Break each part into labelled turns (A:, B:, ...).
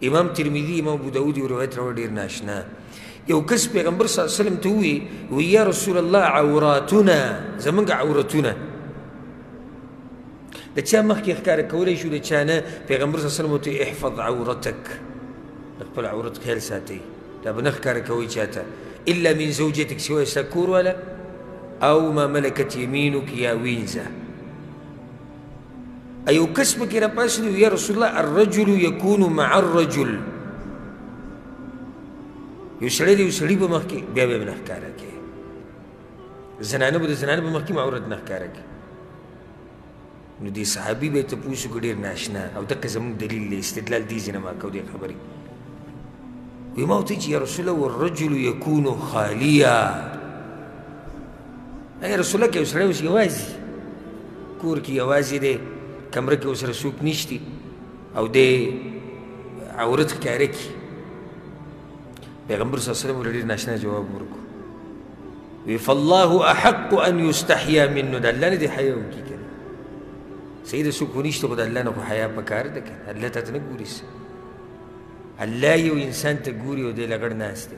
A: امام ترمذي، امام ابو داود یو روایت راوړی ډېر ناشنا. یو کس پیغمبر صلی الله علیه وسلم ته وویل، وایي یا رسول الله عوراتونه، زموږ عورتونه د چا مخکې ښکاره کولی شو د چا نه؟ پیغمبر صلی الله علیه وسلم ورته احفظ عورتک، د خپل عورت خیال ساتئ، دا به نه ښکاره کوئ چا ته، الا من زوجتک، سوای ستا کور والا، او ما ملکت یمینک، یا وینځه. یو کس پکې راپاڅېدو، یا رسول الله الرجل یکون مع الرجل، یو سړی دی یو سړي په مخ کې بیا به نه ښکاره کوي، زنانه به د زنانه په مخ کې عورت نه ښکاره کوي. نو دې صحابي به یې تپوس وکړو ډېر ناشنا، او دقه زموږ دلیل دی، استدلال دې ځای نه ما کوو دې خبرې. وایي ما ورته چې یا رسول الله والرجل یکون خالیا، یا رسول الله که یو سړی اوس یوازې کور کې یوازې دی، کمره کې ورسره څوک نشتي او دی عورت ښکاره کړي. پیغمبر صلی الله علیه وسلم ورته ډېر ناشنا جواب ورکړو، وایي فالله احق ان یستحیا منه، د الله نه دې حیا وکړي که نه. صحیح ده، څوک خو نشته، خو د الله نه خو حیا پکار ده که نه، الله تا ته نه ګوري. الله یو انسان ته ګوري او دی لغړ ناست دی.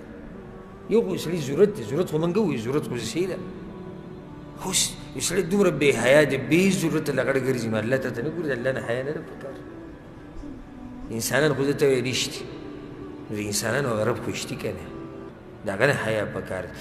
A: یو خو سړي ضرورت دی، ضرورت خو موږ وایو، ضرورت خو صحیح ده، خو یو سړی دومره بې حیا دی، بې ضرورته لغړ ګرځي، نو الله تا ته نه ګوري، د الله نه حیا نه ده پکار. انسانان خو ده ته وایي نشتي، نو د انسانانو هغه رب خو شتي که نه، د هغه نه حیا پکار ده.